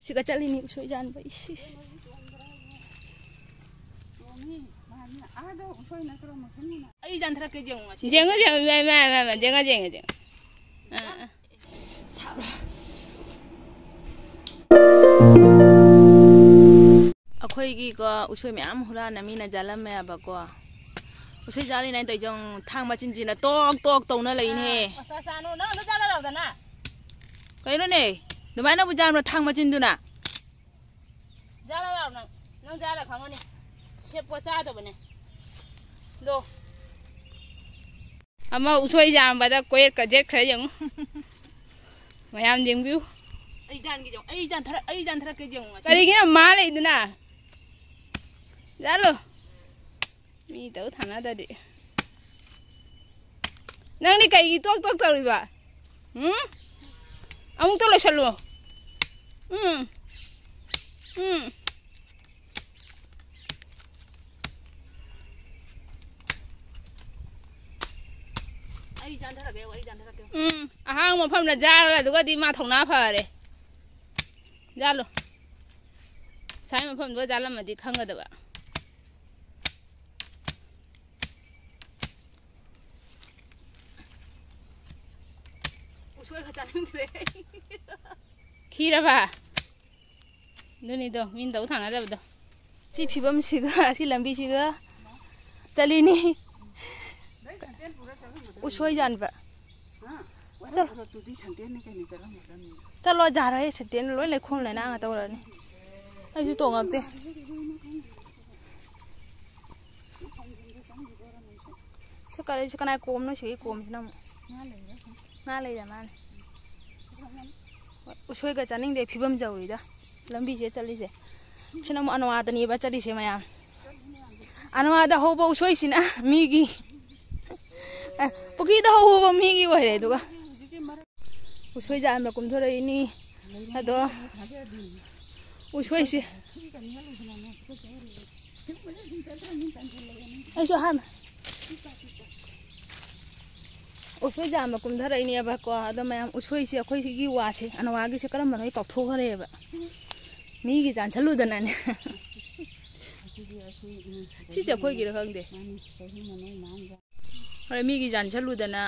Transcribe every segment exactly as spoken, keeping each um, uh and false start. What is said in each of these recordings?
ꯁꯤꯒ ꯆꯠꯂꯤꯅꯤ ꯎꯁꯣꯏ ꯌꯥꯟꯕ꯫ ꯏꯁ, ꯏꯁ꯫ ꯑꯩ ꯌꯥꯟꯊꯔꯛꯀꯦ, ꯌꯦꯡꯉꯨ ꯉꯁꯤ꯫ ꯌꯦꯡꯉꯣ, ꯌꯦꯡꯉꯣ, ꯏꯃꯥ, ꯏꯃꯥ, ꯏꯃꯥ, ꯏꯃꯥ, ꯌꯦꯡꯉꯣ, ꯌꯦꯡꯉꯣ, ꯌꯦꯡꯉꯣ꯫ ꯑꯥ, ꯑꯥ꯫ ꯁꯥꯕ꯭ꯔꯥ? ꯑꯩꯈꯣꯏꯒꯤꯀꯣ ꯎꯁꯣꯏ ꯃꯌꯥꯝ ꯍꯨꯔꯥꯟꯅ ꯃꯤꯅ ꯌꯥꯜꯂꯝꯃꯦꯕꯀꯣ꯫ ꯎꯁꯣꯏ ꯌꯥꯜꯂꯤꯅꯦ ꯇꯧꯔꯤꯁꯦ ꯌꯦꯡꯉꯨ, ꯊꯥꯡ ꯃꯆꯤꯟꯁꯤꯅ ꯇꯣꯛ ꯇꯣꯛ ꯇꯧꯅ ꯂꯩꯅꯦꯍꯦ꯫ ꯑꯁ, ꯑꯁ, ꯑꯅꯨ, ꯅꯪ ꯑꯗꯨ ꯌꯥꯜꯂ ꯂꯥꯎꯗꯅ꯫ ꯀꯩꯅꯣꯅꯦ? ꯑꯗꯨꯃꯥꯏꯅꯕꯨ ꯌꯥꯟꯕ꯭ꯔꯣ ꯊꯥꯡ ꯃꯆꯤꯟꯗꯨꯅ? ꯖꯥꯂ ꯂꯥꯎ ꯅꯪ꯫ ꯅꯪ ꯖꯥꯂ ꯈꯪꯉꯅꯤ꯫ ꯁꯦꯞꯄꯣ ꯆꯥꯗꯕꯅꯦ꯫ ꯗꯣ꯫ ꯑꯃ ꯎꯁꯣꯏ ꯌꯥꯝꯕꯗ ꯀꯣꯏꯔꯦꯠꯀ ꯌꯦꯠꯈ꯭ꯔꯦ ꯌꯦꯡꯉꯨ꯫ ꯃꯌꯥꯝ ꯌꯦꯡꯕꯤꯌꯨ꯫ ꯑꯩ ꯖꯥꯟꯒꯦ ꯌꯦꯡꯉꯨ꯫ ꯑꯩ ꯖꯥꯟꯊꯔꯛ-, ꯑꯩ ꯖꯥꯟꯊꯔꯛꯀꯦ ꯌꯦꯡꯉꯨ ꯉꯁꯤ꯫ ꯀꯔꯤꯒꯤꯅꯣ ꯃꯥ ꯂꯩꯗꯨꯅ? ꯖꯥꯂꯨ꯫ ꯃꯤ ꯇꯧ ꯊꯥꯅꯗꯗꯤ꯫ ꯅꯪꯗꯤ ꯀꯩꯒꯤ ꯇꯣꯛ ꯇꯣꯛ ꯇꯧꯔꯤꯕ? ꯎꯝ? ꯑꯃꯨꯛꯇ ꯂꯣꯏꯁꯜꯂꯨ꯫ ꯎꯝ꯫ ꯎꯝ꯫ ꯑꯩ ꯆꯥꯟꯊꯔꯛꯀꯦ, ꯑꯩ ꯆꯥꯟꯊꯔꯛꯀꯦ꯫ ꯎꯝ꯫ ꯑꯍꯥꯡꯕ ꯃꯐꯝꯗ ꯖꯥꯔꯒ ꯑꯗꯨꯒꯗꯤ ꯃꯥ ꯊꯧꯅꯥ ꯐꯔꯦ꯫ ꯖꯥꯠꯂꯣ꯫ ꯁꯥꯏ ꯃꯐꯝꯗꯨꯒ ꯖꯥꯠꯂꯝꯃꯗꯤ ꯈꯪꯒꯗꯕ꯫ ꯎꯁꯣꯏꯒ ꯆꯥꯅꯤꯡꯗ꯭ꯔꯦ꯫ ꯈꯤꯔꯕ? ꯑꯗꯨꯅꯤꯗꯣ, ꯃꯤꯅ ꯇꯧ ꯊꯥꯅꯗꯕꯗꯣ꯫ ꯁꯤ ꯐꯤꯕꯝꯁꯤꯒ, ꯁꯤ ꯂꯝꯕꯤꯁꯤꯒ ꯆꯠꯂꯤꯅꯤ꯫ ꯎꯁꯣꯏ ꯌꯥꯟꯕ꯫ ꯆꯠꯂꯣ꯫ ꯆꯠꯂꯣ, ꯌꯥꯔꯣꯏ, ꯁꯦꯟꯇꯦꯟ ꯂꯣꯏ ꯂꯩꯈꯣꯝ ꯂꯩꯅꯥꯡ ꯉꯥꯛꯇ ꯑꯣꯏꯔꯅꯤ꯫ ꯑꯩꯁꯨ ꯇꯣꯡꯉꯛꯇꯦ꯫ ꯁꯤ ꯀꯔꯤ-, ꯁꯤ ꯀꯅꯥꯏ ꯀꯣꯝꯅꯣ? ꯁꯤꯒꯤ ꯀꯣꯝꯁꯤꯅ ꯑꯃꯨꯛ ꯉꯥ ꯂꯩꯔ ꯃꯥꯜꯂꯦ꯫ ꯎꯁꯣꯏꯒ ꯆꯥꯅꯤꯡꯗꯦ, ꯐꯤꯕꯝ ꯆꯧꯔꯤꯗ ꯂꯝꯕꯤꯁꯦ ꯆꯠꯂꯤꯁꯦ꯫ ꯁꯤꯅ ꯑꯃꯨꯛ ꯑꯅꯋꯥꯗꯅꯦꯕ ꯆꯠꯂꯤꯁꯦ ꯃꯌꯥꯝ꯫ ꯑꯅꯋꯥꯗ ꯍꯧꯕ ꯎꯁꯣꯏꯁꯤꯅ ꯃꯤꯒꯤ, ꯑ, ꯄꯨꯈ꯭ꯔꯤꯗ ꯍꯧꯕ ꯃꯤꯒꯤ ꯑꯣꯏꯔꯦ꯫ ꯑꯗꯨꯒ ꯎꯁꯣꯏ ꯌꯥꯟꯕ ꯀꯨꯝꯊꯣꯔꯛꯏꯅꯤ꯫ ꯑꯗꯣ ꯎꯁꯣꯏꯁꯤ ꯑꯩꯁꯨ ꯑꯍꯥꯟꯕ꯫ ꯎꯁꯣꯏ ꯌꯥꯝꯅ ꯀꯨꯝꯊꯔꯛꯏꯅꯦꯕꯀꯣ꯫ ꯑꯗꯣ ꯃꯌꯥꯝ, ꯎꯁꯣꯏꯁꯦ ꯑꯩꯈꯣꯏꯒꯤ ꯋꯥꯁꯦ, ꯑꯅꯋꯥꯒꯤꯁꯦ ꯀꯔꯝꯕꯅꯣ ꯑꯩ ꯀꯥꯎꯊꯣꯛꯈ꯭ꯔꯦꯕ꯫ ꯃꯤꯒꯤ ꯆꯥꯟꯁꯜꯂꯨꯗꯅꯅꯦ꯫ ꯁꯤꯁꯦ ꯑꯩꯈꯣꯏꯒꯤꯔ ꯈꯪꯗꯦ꯫ ꯍꯣꯏ, ꯃꯤꯒꯤ ꯌꯥꯟꯁꯜꯂꯨꯗꯅ꯫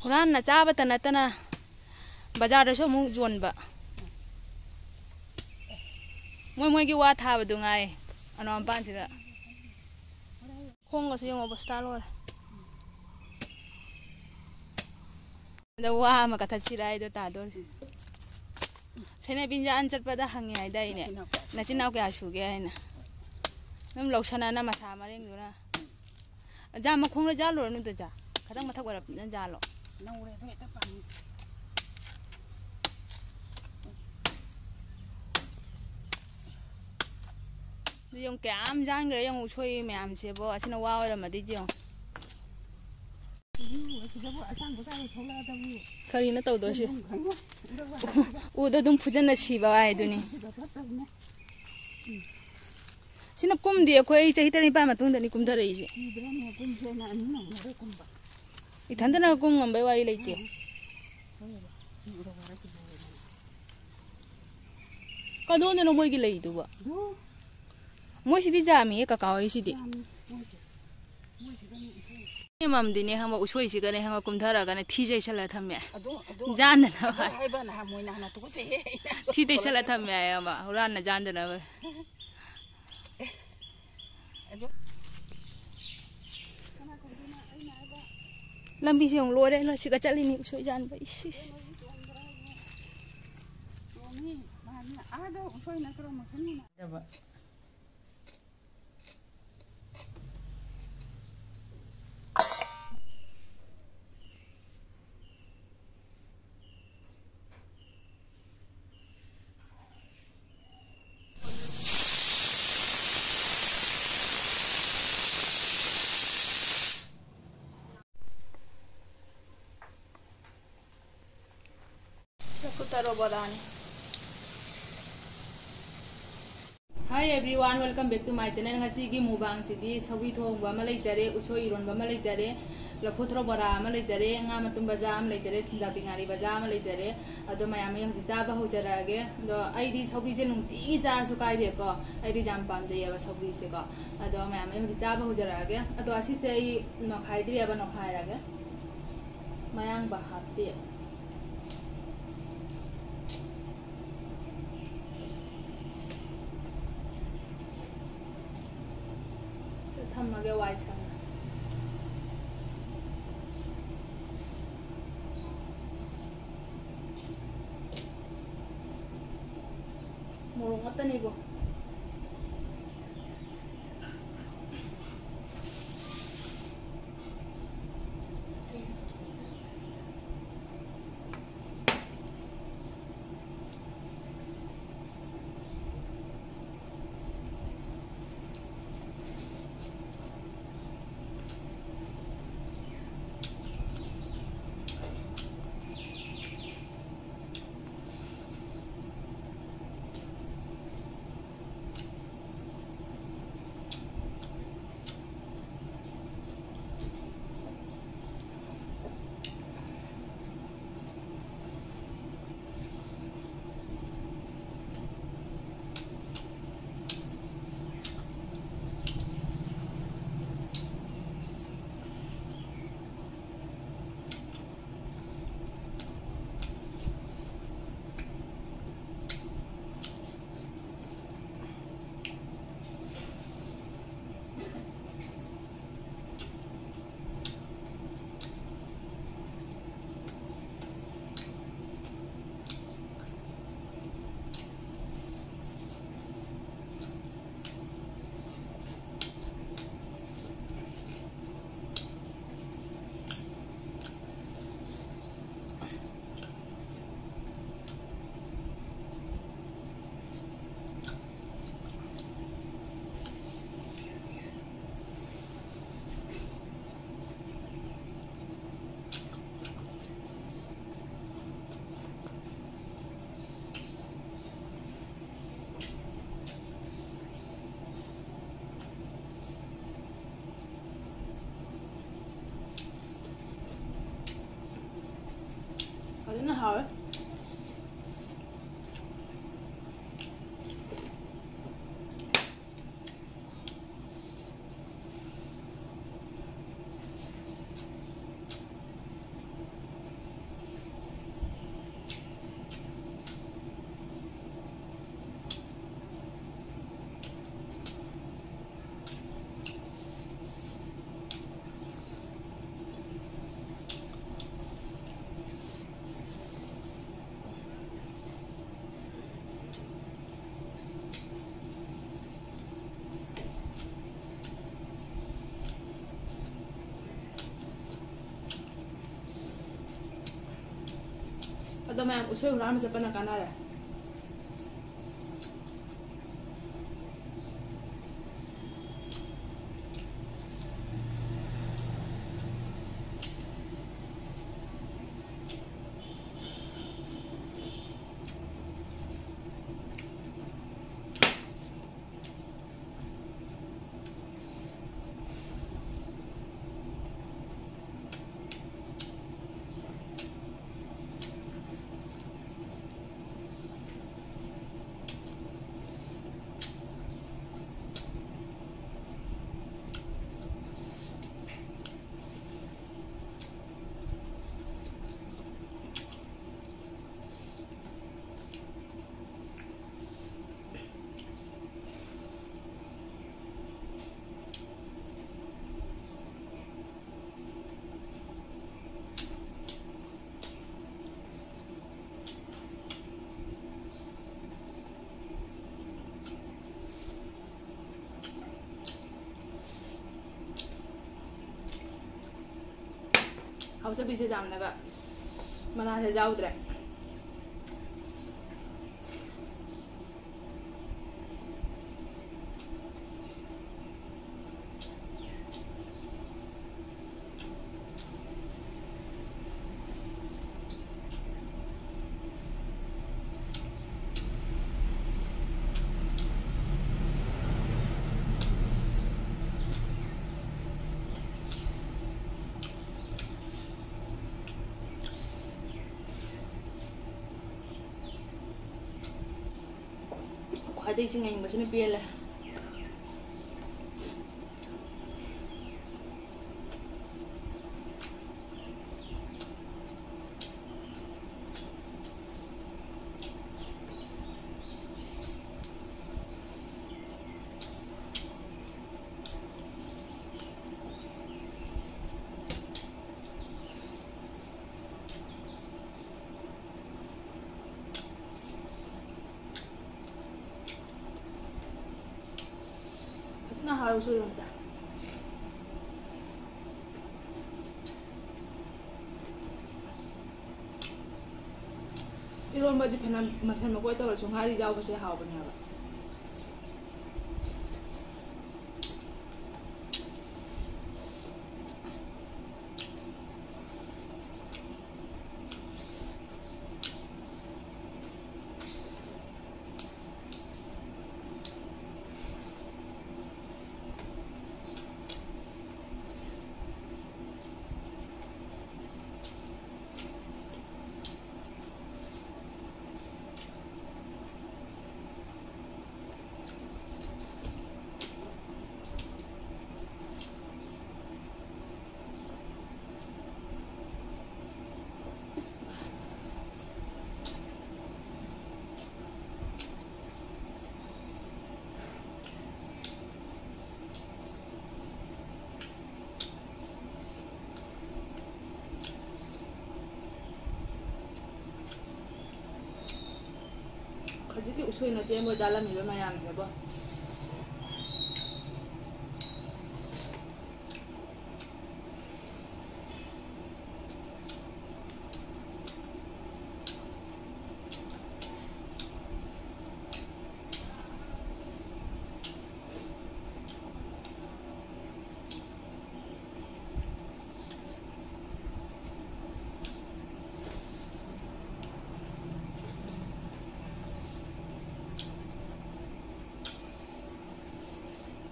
ꯍꯨꯔꯥꯟꯅ ꯆꯥꯕꯇ ꯅꯠꯇꯅ ꯕꯖꯥꯔꯗꯁꯨ ꯑꯃꯨꯛ ꯌꯣꯟꯕ꯫ ꯃꯣꯏ ꯃꯣꯏꯒꯤ ꯋꯥ ꯊꯥꯕꯗꯨ ꯉꯥꯏ ꯑꯅꯥꯎ ꯃꯄꯥꯟꯁꯤꯗ꯫ ꯈꯣꯡꯒꯁꯨ ꯌꯦꯡꯉꯣ, ꯑꯣꯕꯁꯇꯥ ꯂꯣꯏꯔꯦ꯫ ꯑꯗ ꯋꯥ ꯑꯃ ꯀꯠꯊꯠꯁꯤꯔꯥ ꯍꯥꯏꯗꯣ ꯇꯥꯗꯣꯔꯦ꯫ ꯁꯦꯅꯦꯕꯤꯟꯖꯥꯟ ꯆꯠꯄꯗ ꯍꯪꯉꯦ ꯍꯥꯏꯗꯥꯏꯅꯦ? ꯅꯆꯤꯟ ꯅꯅꯥꯎ ꯀꯌꯥ ꯁꯨꯒꯦ ꯍꯥꯏꯅ꯫ ꯑꯗꯨꯝ ꯂꯧꯁꯅꯅ ꯃꯁꯥ ꯃꯔꯦꯡꯗꯨꯅ꯫ ꯑꯖꯥ ꯃꯈꯣꯡꯗ ꯖꯥꯜꯂꯨꯔꯅꯨꯗꯣ, ꯖꯥ꯫ ꯈꯤꯇꯪ ꯃꯊꯛ ꯑꯣꯏꯔꯞꯅ ꯖꯥꯜꯂꯣ꯫ ꯅꯧꯔꯦ ꯑꯗꯨ ꯍꯦꯛꯇ ꯄꯥꯝꯃꯤ꯫ ꯑꯗꯨ ꯌꯦꯡꯉꯨ, ꯀꯌꯥꯝ ꯌꯥꯟꯈ꯭ꯔꯦ ꯌꯦꯡꯉꯨ, ꯎꯁꯣꯏ ꯃꯌꯥꯝꯁꯦꯕꯣ꯫ ꯑꯁꯤꯅ ꯋꯥ ꯑꯣꯏꯔꯝꯃꯗꯤ ꯌꯦꯡꯉꯨ꯫ ꯀꯔꯤꯅꯣ ꯇꯧꯗꯣꯏꯁꯦ? ꯎꯗ ꯑꯗꯨꯝ ꯐꯨꯖꯟꯅ ꯁꯤꯕ ꯍꯥꯏꯗꯨꯅꯤ꯫ ꯁꯤꯅ ꯀꯨꯝꯗꯤ ꯑꯩꯈꯣꯏ ꯆꯍꯤ ꯇꯔꯦꯠ ꯅꯤꯄꯥꯜ ꯃꯇꯨꯡꯗꯅꯤ ꯀꯨꯝꯊꯔꯛꯏꯁꯦ꯫ ꯏꯊꯟꯇꯅ ꯀꯨꯝ ꯉꯝꯕꯩ ꯋꯥꯔꯤ ꯂꯩꯇꯦ꯫ ꯀꯗꯣꯝꯗꯅꯣ ꯃꯣꯏꯒꯤ ꯂꯩꯗꯨꯕꯣ? ꯃꯣꯏꯁꯤꯗꯤ ꯌꯥꯝꯃꯤꯍꯦ, ꯀꯀꯥ ꯍꯣꯏꯁꯤꯗꯤ꯫ ꯌꯥꯝꯃꯤ, ꯃꯣꯏꯁꯦ꯫ ꯃꯣꯏꯁꯤꯗꯅꯤ ꯏꯁꯩ꯫ ꯑꯃꯃꯝꯗꯤꯅꯦ ꯈꯪꯕ, ꯎꯁꯣꯏꯁꯤꯒꯅꯦ ꯈꯪꯕ, ꯀꯨꯝꯊꯔꯒꯅꯦ ꯊꯤ ꯆꯩꯁꯜꯂ ꯊꯝꯃꯦ꯫ ꯑꯗꯣ, ꯑꯗꯣ, ꯖꯥꯟꯗꯅꯕ꯫ ꯍꯥꯏꯕ ꯅꯍꯥꯟ ꯃꯣꯏ ꯅꯍꯥꯟ ꯇꯨꯀꯠꯆꯩꯍꯦ꯫ ꯊꯤ ꯇꯩꯁꯜꯂ ꯊꯝꯃꯦ ꯍꯥꯏ ꯑꯃ, ꯍꯨꯔꯥꯟꯅ ꯖꯥꯟꯗꯅꯕ꯫ ꯑꯗꯣ꯫ ꯂꯝꯕꯤꯁꯦ ꯑꯃꯨꯛ ꯂꯣꯏꯔꯦ, ꯅꯣꯏ ꯁꯤꯒ ꯆꯠꯂꯤꯅꯤ ꯎꯁꯣꯏ ꯖꯥꯟꯕ꯫ ꯏꯁ, ꯏꯁ꯫ ꯆꯀꯨ ꯇꯔꯣ ꯕꯣꯔꯥꯅꯤ꯫ Hi everyone, welcome back to my channel. ꯉꯁꯤꯒꯤ ꯃꯨꯛꯕꯥꯡꯁꯤꯗꯤ ꯁꯧꯒ꯭ꯔꯤ ꯊꯣꯡꯕ ꯑꯃ ꯂꯩꯖꯔꯦ, ꯎꯁꯣꯏ ꯏꯔꯣꯟꯕ ꯑꯃ ꯂꯩꯖꯔꯦ, ꯂꯐꯨ ꯊꯔꯣ ꯕꯣꯔꯥ ꯑꯃ ꯂꯩꯖꯔꯦ, ꯉꯥ ꯃꯇꯨꯝ ꯕꯖꯥ ꯑꯃ ꯂꯩꯖꯔꯦ, ꯊꯨꯝꯖꯥꯛꯄꯤ ꯉꯥꯔꯤ ꯕꯖꯥ ꯑꯃ ꯂꯩꯖꯔꯦ꯫ ꯑꯗꯣ ꯃꯌꯥꯝ, ꯑꯩ ꯍꯧꯖꯤꯛ ꯆꯥꯕ ꯍꯧꯖꯔꯛꯑꯒꯦ꯫ ꯑꯗꯣ ꯑꯩꯗꯤ ꯁꯧꯒ꯭ꯔꯤꯁꯦ ꯅꯨꯡꯇꯤꯒꯤ ꯆꯥꯔꯁꯨ ꯀꯥꯏꯗꯦꯀꯣ, ꯑꯩꯗꯤ ꯌꯥꯝ ꯄꯥꯝꯖꯩꯌꯦꯕ ꯁꯧꯒ꯭ꯔꯤꯁꯦꯀꯣ꯫ ꯑꯗꯣ ꯃꯌꯥꯝ, ꯑꯩ ꯍꯧꯖꯤꯛ ꯆꯥꯕ ꯍꯧꯖꯔꯛꯑꯒꯦ꯫ ꯑꯗꯣ ꯑꯁꯤꯁꯦ ꯑꯩ ꯅꯣꯏꯈꯥꯏꯗ꯭ꯔꯤꯑꯕ, ꯅꯣꯏꯈꯥꯏꯔꯒꯦ꯫ ꯃꯌꯥꯡꯕ ꯍꯥꯞꯇꯦ꯫ ꯁꯦ, ꯊꯝꯃꯒꯦ, ꯋꯥꯏ ꯁꯪꯅ꯫ ꯃꯣꯔꯣꯛ ꯉꯥꯛꯇꯅꯤꯕꯣ꯫ ꯐꯖꯅ ꯍꯥꯎꯋꯦ꯫ ꯑꯗꯣ ꯃꯌꯥꯝ, ꯎꯁꯣꯏ ꯍꯨꯔꯥꯟꯕ ꯆꯠꯄꯅ ꯀꯥꯟꯅꯔꯦ꯫ ꯍꯥꯎꯖꯕꯤꯁꯦ ꯌꯥꯝꯅꯒ ꯃꯅꯥꯁꯦ ꯌꯥꯎꯗ꯭ꯔꯦ꯫ ꯑꯇꯩꯁꯤꯡ ꯌꯦꯡꯕꯁꯤꯅ ꯄꯦꯜꯂꯦ꯫ ꯐꯖꯅ ꯍꯥꯏꯔꯨ ꯁꯣꯏꯔꯣꯝꯗ꯫ ꯏꯔꯣꯝꯕꯗꯤ ꯐꯅ ꯃꯊꯦꯜ ꯃꯀꯣꯏ ꯇꯧꯔꯁꯨ ꯉꯥꯔꯤ ꯌꯥꯎꯕꯁꯦ ꯍꯥꯎꯕꯅꯦ ꯍꯥꯏꯕ꯫ ꯍꯧꯖꯤꯛꯀꯤ ꯎꯁꯣꯏ ꯅꯠꯇꯦ ꯃꯣꯏ ꯆꯥꯔꯝꯃꯤꯕ ꯃꯌꯥꯝꯁꯦꯕꯣ꯫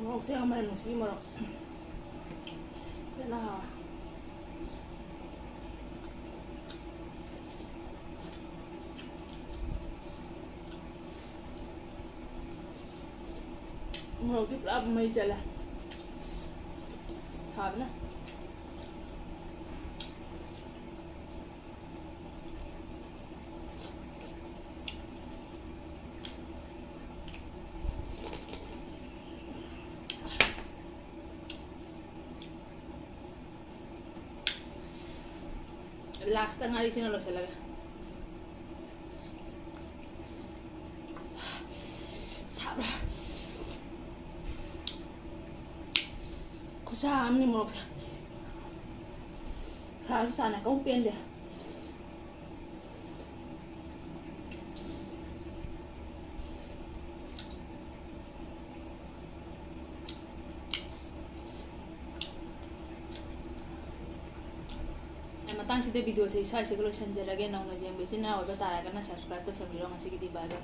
ꯃꯣꯔꯣꯛꯁꯦ ꯌꯥꯝ ꯃꯅꯝ ꯅꯨꯡꯁꯤ ꯃꯣꯔꯣꯛ꯫ ꯐꯖꯅ ꯍꯥꯎꯋꯦ꯫ ꯃꯣꯔꯣꯛꯇꯤ ꯄꯨꯔꯥ ꯃꯩ ꯆꯠꯂꯦ꯫ ꯁꯥꯕꯅ꯫ Last ꯉꯥꯔꯤꯁꯤꯅ ꯂꯣꯏꯁꯤꯜꯂꯒꯦ꯫ ꯁꯥꯕ꯭ꯔꯥ? ꯈꯨꯠꯁꯥ ꯑꯃꯅꯤ ꯃꯣꯔꯣꯛꯁꯦ꯫ ꯁꯥꯁꯨ ꯁꯥꯅ ꯀꯧ ꯄꯦꯟꯗꯦ꯫ ꯑꯩ ꯃꯇꯥꯡꯁꯤꯗ videoꯁꯦ ꯏꯁꯥ ꯏꯁꯥꯒ ꯂꯣꯏꯁꯤꯟꯖꯔꯒꯦ꯫ ꯅꯧꯅ ꯌꯦꯡꯕ ꯏꯆꯤꯟ ꯏꯅꯥꯎ ꯑꯣꯏꯕ ꯇꯥꯔꯒꯅ subscribe ꯇꯧꯁꯟꯕꯤꯔꯣ꯫ ꯉꯁꯤꯒꯤꯗꯤ bye bye꯫